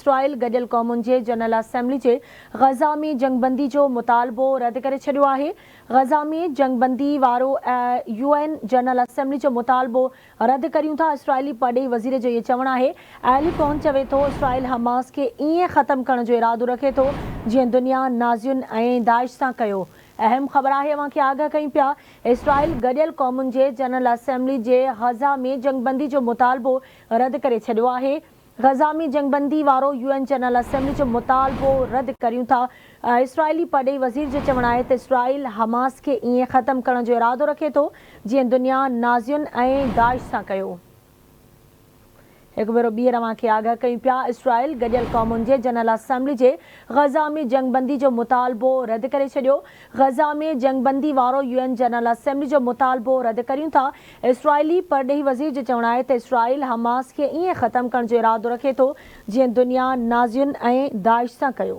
اسرائيل گڏيل قومن جي جنرل اسيمبلي جي غزه ۾ جنگبندي جو مطالبو رد ڪري ڇڏيو آهي. غزه ۾ جنگبندي وارو يو اين جنرل اسيمبلي جو مطالبو رد ڪريون ٿا، اسرائيلي پرڏيهي وزير جو اهو چوڻ آهي. ايلي ڪوهن چوي ٿو اسرائيل حماس کي ائين ختم ڪرڻ جو ارادو رکي ٿو جيئن دنيا نازين ۽ داعش سان ڪيو. اهم خبر آهي اوهان کي آگاهه ڪيون پيا، اسرائيل گڏيل قومن جي جنرل اسيمبلي جي غزه ۾ جنگبندي جو مطالبو رد ڪري ڇڏيو آهي. غزه ۾ جنگبندي وارو يو اين جنرل اسيمبلي جو مطالبو رد ڪريون ٿا. اسرائيلي پرڏيهي وزير جو چوڻ آهي ته اسرائيل حماس کي ائين ختم ڪرڻ جو ارادو رکي ٿو جيئن دنيا نازين ۽ داعش سان ڪيو. هڪ ڀيرو ٻيهر اوهان کي آگاهه ڪيون پيا، اسرائيل گڏيل قومن جي جنرل اسيمبلي جي غزه ۾ جنگبندي جو مطالبو رد ڪري ڇڏيو. غزه ۾ جنگبندي وارو يو اين جنرل اسيمبلي جو مطالبو رد ڪريون ٿا. اسرائيلي پرڏيهي وزير جو چوڻ آهي ته اسرائيل حماس کي ائين ختم ڪرڻ جو ارادو رکي ٿو جيئن دنيا نازين ۽ داعش سان ڪيو.